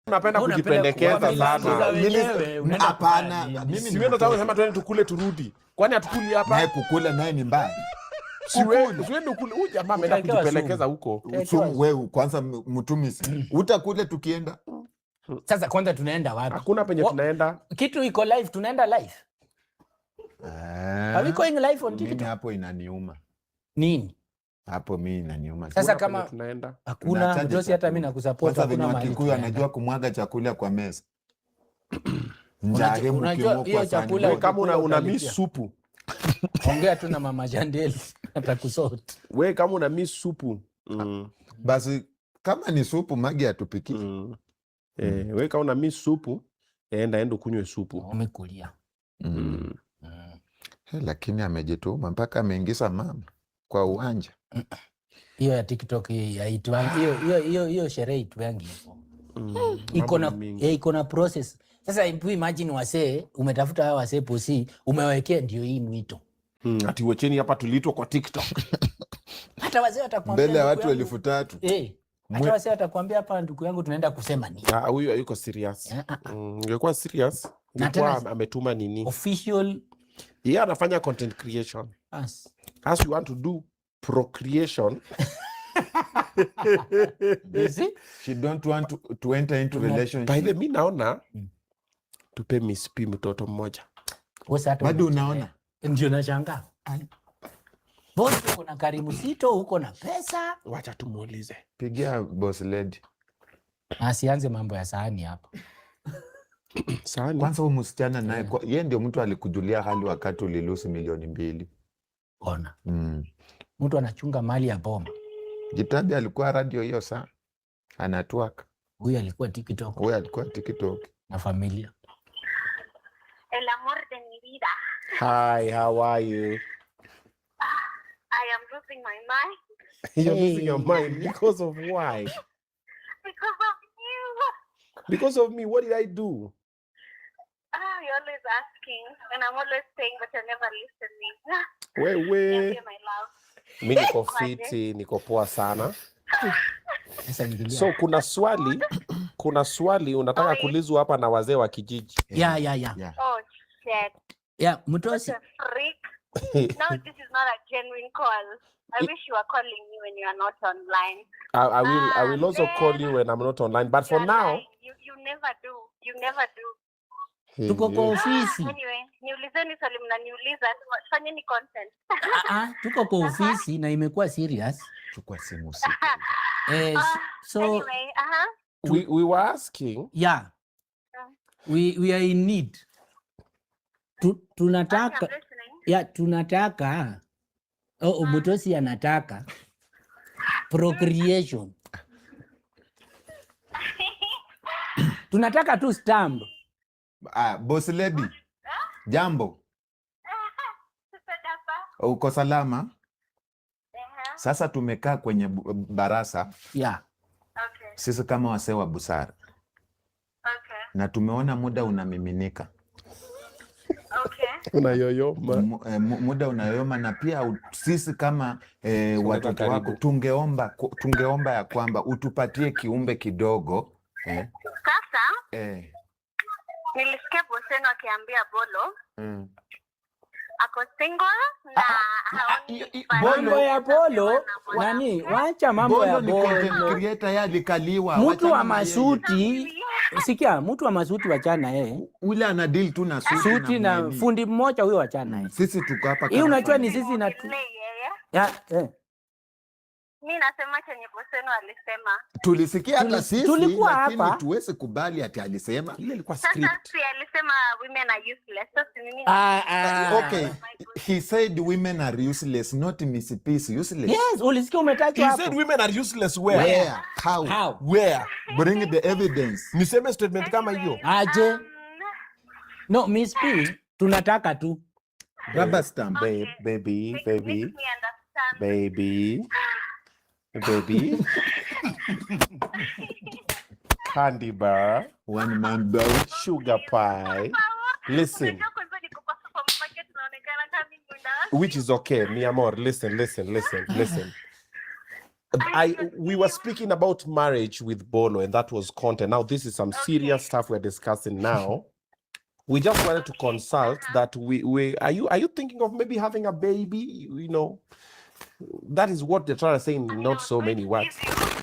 Unapenda Wewe unapenda kujipendekeza kuwa sana. milango za wenyewe, unaenda Hapana, kufanya nini? mimi Si wewe ndo unasema twende tukule turudi. Kwani hatukuli hapa? Naye kukula naye ni mbaya. Si wewe, si wewe ndio ukule. Huyu jamaa ameenda Utawekewa kujipelekeza sumu. huko. Sumu wewe kwanza mtumisi. Utakule tukienda. Sasa kwanza tunaenda wapi? Hakuna penye tunaenda. Kitu iko live, tunaenda live. Ah, Are we going live on mimi TikTok? Hapo inaniuma. Nini? Hapo mimi inaniuma. Sasa Hakuna penye tunaenda. Hakuna Tunaachaje mdosi, hata mimi chakula? nakusupport, Kwanza hakuna venye mahali Wakikuyu tunaenda. anajua kumwaga chakula kwa meza. Njage Unajua mukimo hiyo kwa sahani chakula Wewe kama una utalipia. Miss supu. Ongea tu na mama Jandeli atakusort. Wewe kama una miss supu. Basi kama ni supu Magi atupiki. Eh, wewe kama una miss supu, enda ukunywe supu. Umekulia. Eh, lakini amejituma mpaka ameingiza mama kwa uwanja. Hiyo ya TikTok hii haitwangi hiyo sherehe itwangi hivyo. Iko Mambo na ni mingi. Eh, iko na process. Sasa hebu imagine wasee umetafuta hawa wasee posi umewekea ndio hii mwito. Ati wacheni hapa tuliitwa kwa TikTok. Hata wazee watakwambia Mbele ya ndugu watu yangu, 3,000. Eh, hata wazee watakwambia hapa ndugu yangu tunaenda kusema nini? Ah, huyu hayuko serious. Ah, ah, ah. Ingekuwa serious, Na ingekuwa tena ametuma nini? Official Yeye anafanya content creation. As. As you want to do procreation. You see? She don't want to enter into relationship. By the mi naona tupe Miss P mtoto mmoja. Wewe hata Bado unachelewa. unaona? Ndio nashangaa. Boss, uko na karimu sito, uko na pesa. Wacha tumuulize. Pigia boss lady. Asianze mambo ya sahani hapa. Sahani. Kwanza huyu msichana naye yeye ndio mtu alikujulia hali wakati ulilose milioni 2. Ona. Mtu anachunga mali ya boma. Jitabi alikuwa radio hiyo saa anatwaka. Huyu alikuwa TikTok Huyu alikuwa TikTok. Na familia. El amor de mi vida. Hi, how are you? I am losing my mind You're losing your Hey. mind because of why? Because of you. Because of me, what did I do? Ah, you're always asking, and I'm always saying, but you're never listening. Wewe, Niambie, my love. mi niko fiti, niko poa sana. Sasa ingilia. So kuna swali unataka Oi. kuulizwa hapa na wazee wa kijiji. Yeah. Oh, shit. Yeah, What Mtosi. a freak. Now this is not a genuine call. I wish you were calling me when you are not online. I will Ah, also call man. You when I'm not online. But for You are now, lying. You never do. You never do. Tuko kwa ofisi. Anyway, niulizeni swali mnaniuliza, fanyeni content. Ah, ah, tuko kwa ofisi na imekuwa serious. Chukua simu usiku. Eh, Ah, so anyway, we were asking yeah. We are in need. Okay, Tunataka I'm listening. Yeah, tunataka, oh, Mtosi anataka procreation. Tunataka tu stamp. Ah, boss lady. Jambo. Sasa hapa. Uko salama? Uh-huh. Sasa tumekaa kwenye barasa sisi kama wasee wa busara na tumeona muda unamiminika. Unayoyoma. Muda unayoyoma na pia sisi kama Songa watoto wako karibu. tungeomba ya kwamba utupatie kiumbe kidogo, eh, Sasa nilisikia boss wenu akiambia Bolo ako single na haoni Bolo- Mambo ya Bolo na nani, mwanamke. wacha mambo ya Bolo ni content Bolo. creator, yeye alikaliwa. Mtu Wachana wa na yeye. masuti, sikia, mtu wa masuti wachana yeye. Ule ana deal tu na suti, Suti na mweni. fundi mmoja huyo wachana yeye. Sisi tuko hapa Hii kama unajua ni familia. sisi na Muongelee yeye. Ya, eh. Mi nasema chenye boss wenu alisema. Tulisikia hata sisi, Tulikuwa lakini hapa. Tuwezi kubali ati alisema. Ile ilikuwa Sasa script. si alisema women are useless. So si mimi Ah, ah. Okay, he said women are useless, not Miss P is useless. Yes, ulisikia umetajwa He said hapo. women are useless where? Where? How? How? Where? Bring the evidence. Niseme statement kama hiyo. Aje? No, Miss P, tunataka tu. Rubber stamp. Babe, baby, Make, baby, make me understand. Baby, baby. Candy bar, One man down. Sugar pie. Listen, Unajua kwanza niko kwa supermarket naonekana kama mimi mwenda which is okay, mi amor. Listen, listen, listen, listen. I we were speaking about marriage with Bolo, and that was content. Now this is some serious stuff we're discussing now. We just wanted to consult that we are you thinking of maybe having a baby? That is what they're trying to say in I mean, I not was so going many to words. give you